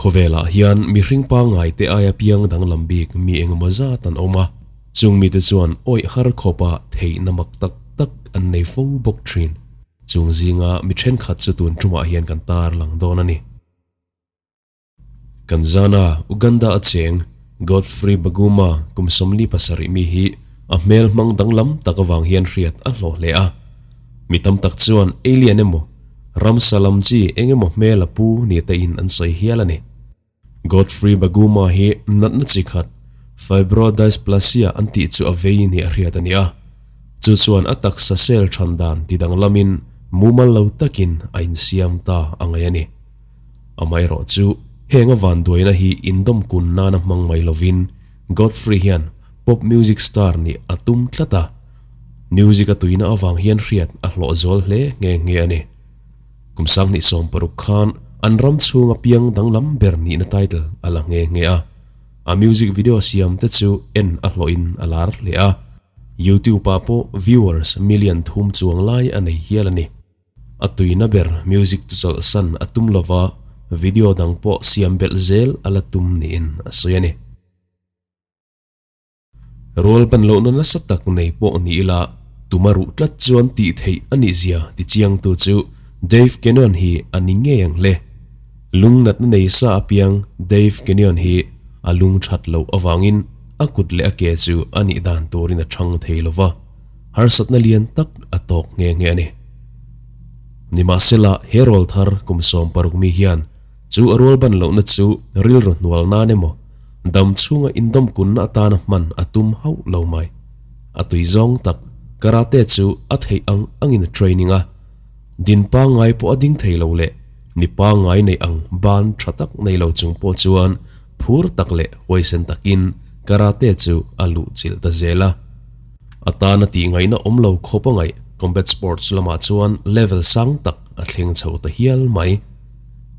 Khawvelah hian mihring pangngaite aia piang danglam bik mi engemaw zat an awm a, chung mite chuan awih har khawpa theihna mak tak tak an nei fo bawk thin. Chung zinga mi thenkhat chu tun tumah hian kan tar lang dawn a ni. Kan zana Uganda a cheng Godfrey Baguma kum 47 mi hi a hmel hmang danglam tak avang hian hriat a hlawh hle a. Mi tam tak chuan alien emaw, ramsa lam chi eng emaw hmel a pu ni te in an sawi hial a ni. Godfrey Baguma hi natna chi khat fibrodysplasia an tih chu a vei ni a hriat a ni a. Chu chuan a taksa cell than dan ti danglamin mumal lo takin a insiam ta a ngaih a ni. Amaherawh chu heng a vanduaina hi indawm kun nana hmang mai lovin Godfrey hian pop music star nih a tum tlat a, music a tuina avang hian hriat a hlawh zual hle nghe nghe a ni. Kum 2016 khan an ram chhunga piang danglam ber nihna title a la nghe nghe a, a music video siam te chu en a hlawhin a lar hle a, YouTube ah pawh viewers million thum chuang lai a nei hial a ni. A tuina ber music chu chawlhsan a tum lova, video dang pawh siam belh zel a la tum niin a sawi a ni. Rual ban lohna nasa tak nei pawh ni ila, tuma ruh tlat chuan tih theih a nih zia ti chiangtu chu Dave Kenyon hi a ni ngei ang hle. Lung natna nei sa apiang Dave Kenyon hi a lung that loh avangin a kut leh a ke chu a nih dan turin a chhang thei lova. Harsatna lian tak a tawk nghe nghe a ni. Nimahsela, he rawl thar kum 60 mi hian chu a rual ban lohna chu rilru hnual nan emaw, dam chhunga indawm kunna atana hman a tum hauh lo mai. A tui zawng tak, karate chu a theih ang angin a training a. Din pangngai pawh a ding thei lo leh mi pangngai neih ang ban tha tak nei lo chung pawh chuan phur tak leh huaisen takin karate chu a luh chilh ta zel a. A tana tih ngaihna awm lo khawp a ngaih combat sports lamah chuan level sang tak a thleng chho ta hial mai.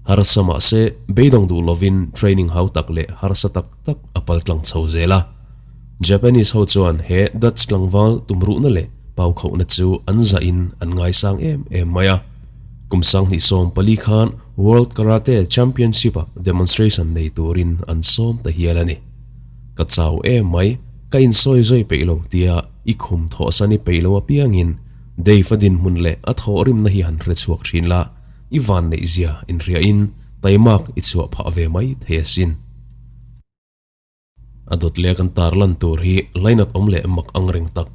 Harsa mahse beidawng duh lovin training hau tak leh harsa tak tak a pal tlang chho zel a. Japanese ho chuan he Dutch tlangval tumruhna leh paukhauhna chu an zahin an ngaisang em em mai a. Kum 2014 khan World Karate Championship-ah demonstration nei turin an sawm ta hial a ni. Ka chau em mai, ka insawi zawi peih lo tia i khum thawhsan i peih lo apiangin Dave a dinhmun leh a thawhrimna hi han hre chhuak thin la, i van neih zia inhriahin taimak i chhuah phah ve mai thei asin. A dawt leh kan tarlan tur hi lainat awm leh mak ang reng tak,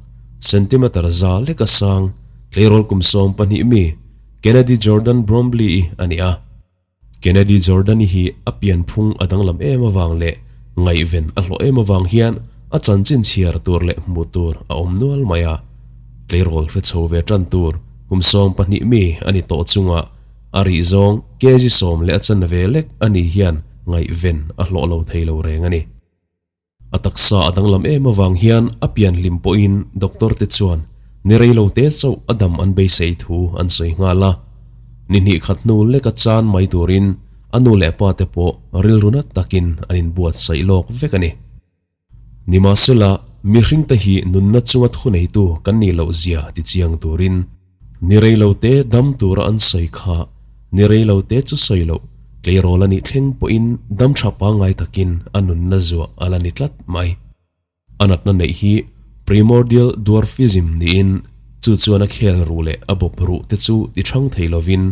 centimeter za leka sang, tleirawl kum 12 mi Kennedy Jordan Bromley-i a ni a. Kennedy Jordan-i hi a pianphung a danglam em avang leh ngaihven a hlawh em avang hian a chanchin chhiar tur leh hmuh tur a awm nual mai a. Tleirawl hre chho ve tan tur kum 12 mi a ni tawh chunga a rih zawng kg sawm leh a chan ve lek a ni hian ngaihven a hlawh lo thei lo reng a ni. A taksa a danglam em avang hian a pian hlim pawhin doctor te chuan ni rei lo te chauh a dam an beisei thu an sawi nghal a. Ni hnih khat hnu lek a chan mai turin a nu leh pa te pawh rilru nat takin an inbuatsaih lawk vek a ni. Nimahsela, mihring te hi nunna chunga thuneitu kan nih loh zia ti chiang turin ni rei lo te dam tura an sawi kha ni rei lo te chu sawi loh tleirawl a nih thleng pawhin dam tha pangngai takin a nunna zuah a la ni tlat mai. A natna neih hi primordial dwarfism niin chu chuan a khel ruh leh a bawp ruh te chu ti thang thei lovin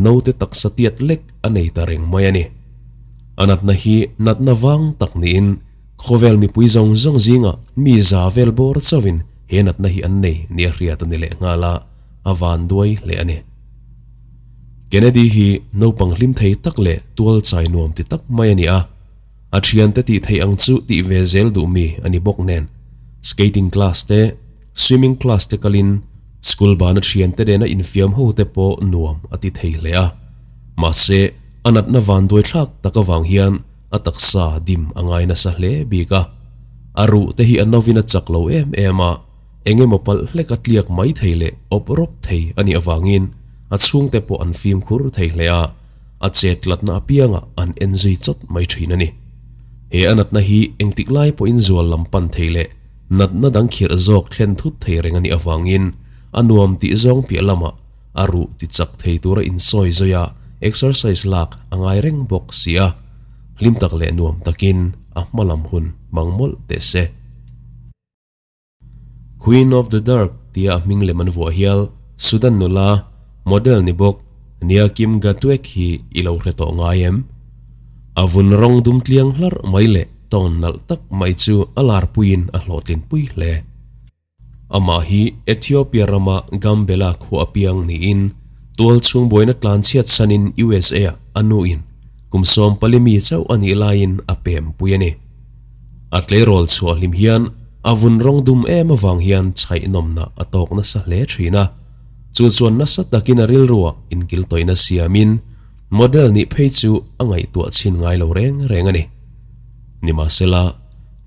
naute taksa tiat lek a nei ta reng mai a ni. A natna hi natna vang tak niin khawvel mipui zawng zawng zingah mi za vel bawr chauhin he natna hi an nei nia hriat a ni leh nghal a, a van duai hle a ni. Kennedy hi naupang hlim thei tak leh tual chai nuam ti tak mai a ni a. A thiante tih theih ang chu tih ve zel duh mi a ni bawk nen. Skating class te, swimming class te kalin school bana thiante nena infiam ho te pawh nuam a ti thei hle a. Mahse, a natna van duai thlak tak avang hian a taksa dim a ngai nasa hle bik a. A ruh te hi a novin a chak lo em em a, eng emaw palh hlek a tliak mai thei leh awp rawp thei a nih avangin a chhungte pawh an fimkhur thei hle a. A chet tlatna apiangah an en zui chawt mai thin a ni. He a natna hi engtik lai pawhin zual lam pan thei leh natna dang khirh zawk thlen thut thei reng a nih avangin a nuam tih zawng piah lamah a ruh ti chak thei tura insawi zawi a exercise lak a ngai reng bawk si a. Hlim tak leh nuam takin a hma lam hun hmang mawlh teh se. Queen of the Dark tia a hming lem an vuah hial Sudan nula model ni bawk Nia Kim Gatwek hi i lo hre tawh ngai em? A vun rawng dum tliang hlarh mai leh tawn nalh tak mai chu a larpuiin a hlawhtlinpui hle. Amah hi Ethiopia rama Gambela khua apiang niin tual chhung buaina tlan chhiat sanin USA-ah a nuin kum 40 mi chauh a nih laiin a pem pui a ni. A tleirawl chhuah hlim hian a vun rawng dum em avang hian chhaihnawmna a tawk nasa hle thin a, chu chuan nasa takin a rilruah inkiltawihna siamin model nih phei chu a ngaihtuah chhin ngai lo reng reng a ni. Nimahsela,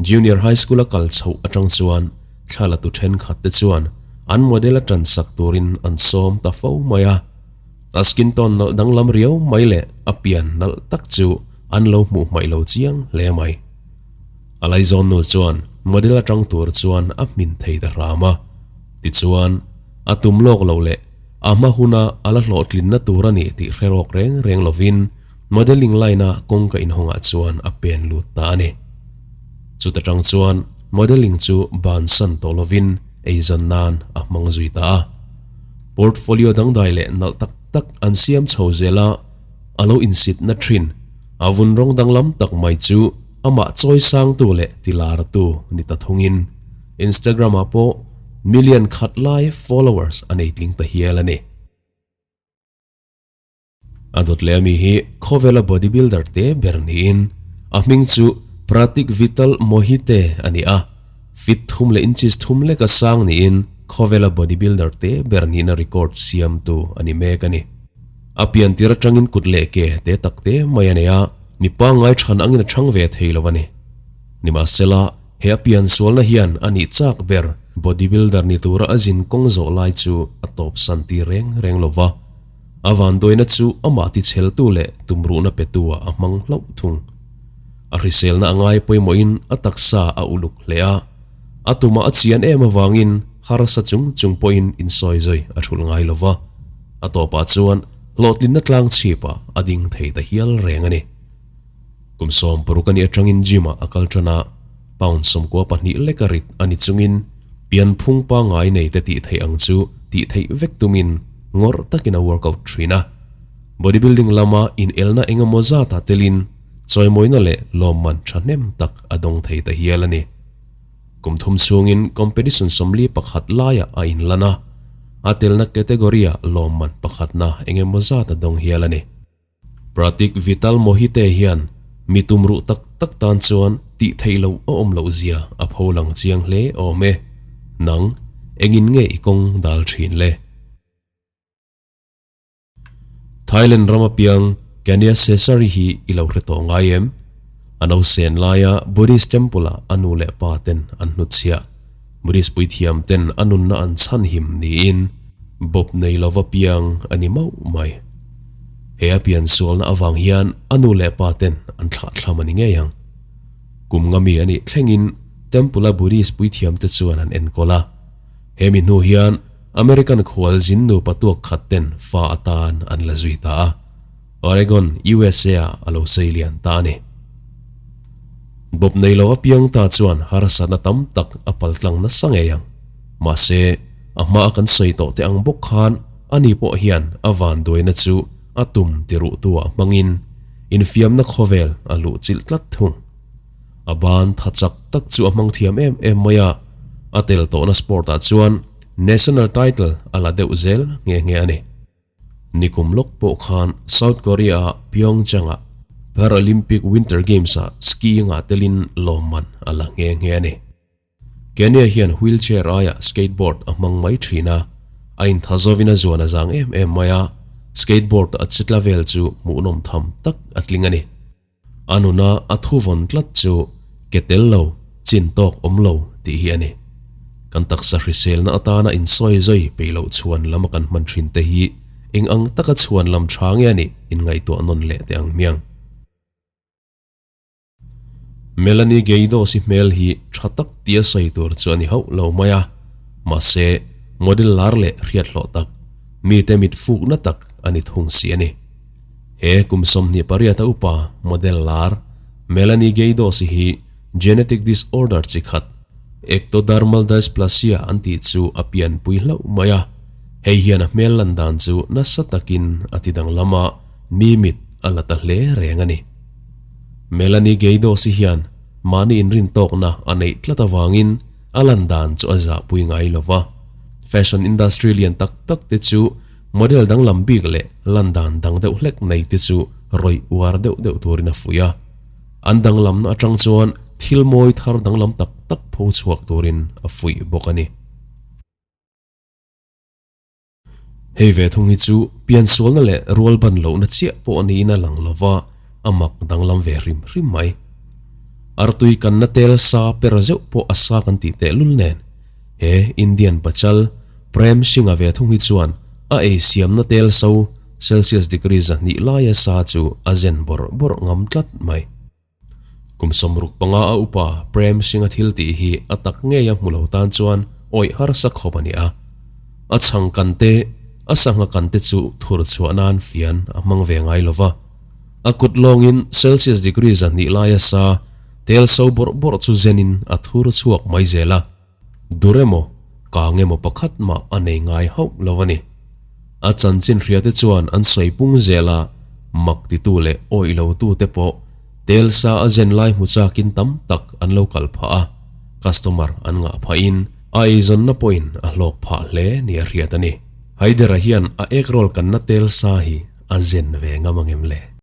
Junior High School a kal chhoh atang chuan thla la tu thenkhat te chuan an model a tan sak turin an sawm ta fo mai a. A skin tone nalh danglam riau mai leh a pian nalh tak chu an lo hmuh hmaih lo chiang hle mai. A laizawn nu chuan model atang tur chuan a hmin thei ta hram a. Tichuan, a tum lawk lo leh a hma huna a la hlawhtlinna tur a ni tih hre rawk reng reng lovin Modelling line-a kawngka inhawngah chuan a pen lut ta a ni. Chuta tang chuan modelling chu bansan tawh lovin eizawn nan a hmang zui ta a. Portfolio dangdai leh nalh tak tak an siam chho zel a, a lo insitna thin a vun rawng danglam tak mai chu amah chawi sangtu leh tilartu ni ta thungin Instagram-ah pawh million khat lai followers a nei tling ta hial a ni. A dawt leh ami hi khawvela bodybuilder te ber niin a hming chu Pratik Vittal Mohite a ni a, feet thum leh inches thum leka sang niin khawvela bodybuilder te ber nihna record siamtu a ni mek a ni. A pian tir atangin kut leh ke te tak te mai a nei a, mi pangngai than angin a chhang ve thei lo a ni. Nimahsela, he a pian sualna hian a nih chak ber bodybuilder ni tura a zin kawng zawh lai chu a tawpsan tir reng reng lo va. A vanduaina chu amah ticheltu leh tumruhna petu-ah a hmang hlauh thung. A hriselna a ngai pawimawhin a taksa a uluk hle a, a tumah a chian em avangin harsa chung chung pawhin insawi zui a thulh ngai lo va, a tawpah chuan hlawhtlinna tlang chhipah a ding thei ta hial reng a ni. Kum 60 a nih atangin gym-ah a kal tan a, pound 92 leka rit a ni chungin pianphung pangngai nei te tih theih ang chu tih theih vek tumin ngawrh takin a workout thin a. Bodybuilding lama inelna engemaw zatah telin chawimawina leh lawmman thahnem tak a dawng thei ta hial a ni. Kum thum chhungin competition 41 laiah a inlan a, a telna category-ah lawmman pakhatna engemaw zat a dawng hial a ni. Pratik Vital Mohite hian mi tumruh tak tak tan chuan tih theih loh a awm loh zia a pho lang chiang hle awm e. Nang, engin nge i kawng dal thin le? Thailand ram apiang Kanya Sesari hi i lo hre tawh ngai em? A nausen laia Buddhist temple-ah a nu leh pa ten an hnutchhiah. Buddhist puithiam ten a nunna an chhanhim niin bawp nei lova piang a ni mauh mai. He a pian sualna avang hian a nu leh pa ten an thlah thlam a ni ngei ang. Kum nga mi a nih thlengin Temple-a Buddhist puithiam te chuan an enkawl a. He mi hnu hian American khual zin nupa tuak khat ten fa atan an la zui ta a. Oregon, USA ah a lo sei lian ta a ni. Bawp nei lo apiang ta chuan harsatna tam tak a paltlang nasa ngei ang. Mahse, a hmaa kan sawi tawh te ang bawk khan ani pawh hian a vanduaina chu a tum tiruhtuah hmangin infiamna khawvel a luh chilh tlat thung. A ban tha chak tak chu a hmang thiam em em mai a, a tel tawhna sport ah chuan national title a la deuh zel nghe nghe a ni. Nikum lawk pawh khan South Korea-a Pyeongchang-ah Paralympic Winter Games-ah skiing-ah telin lawmman a la nghe nghe a ni. Kenya hian wheelchair aiah skateboard a hmang mai thin a, a intha zawin a zuan a zang em em mai a, skateboard a che tla vel chu hmuhnawm tham tak a tling a ni. A nuna a thuvawn tlat chu ke tel lo, chin tawk awm lo tih hi a ni. Kan taksa hriselna atana insawi zui peih loh chhuan lama kan hman thin te hi eng ang taka chhuan lam tha nge a nih inngaihtuah nawn leh teh ang hmiang. Melanie Gaydos i hmel hi tha tak tia sawi tur chu a ni hauh lo mai a, mahse model lar leh hriat hlawh tak, mite mit fukna tak a ni thung si a ni. He kum 28 a upa model lar. Melanie Gaydos-i hi genetic disorder chi khat, ectodermal dysplasia an tih chu a pianpui hlauh mai a. Hei hian a hmel lan dan chu nasa takin a ti danglam a, mi mit a la ta hle reng a ni. Melanie Gaydos-i hian mahni inrintawkna a neih tlat avangin a lan dan chu a zahpui ngai lo va. Fashion industry lian tak tak te chu model danglam bik leh lan dan dang deuh hlek nei te chu rawih uar deuh deuh turin a fuih a. An danglamna atang chuan thil mawi thar danglam tak tak pho chhuak turin a fuih bawk a ni. Hei ve thung hi chu piansualna leh rualban lohna chiah pawh niin a lang lova, a mak danglam ve hrim hrim mai. Artui kanna tel sa per zeuh pawh a sa kan tih tehlul nen, he Indian pachal Prem Singh-a ve thung hi chuan a ei siamna tel so Celsius degree 200 laia sa chu a zen bawrh bawrh ngam tlat mai. Kum 65 a upa Prem Singh-a thil tih hi a tak ngei a hmu lo tan chuan awih harsa khawp a ni a. A chhang kan te, a sangha kan te chu thur chhuah nan fian a hmang ve ngai lo va. A kut lawngin Celsius degree 200 laia sa tel so bawrh bawrh chu zenin a thur chhuak mai zel a. Dur emaw, kang emaw pakhat mah a nei ngai hauh lo a ni. A chanchin hriate chuan an sawi pung zel a, mak titu leh awih lotu te pawh tel sa a zen lai hmu chakin tam tak an lo kal phah a, customer an ngah phahin a eizawnna pawhin a hlawk phah hle ni a hriat a ni. Haidera hian a egg roll kanna tel sa hi a zen ve ngam angem le?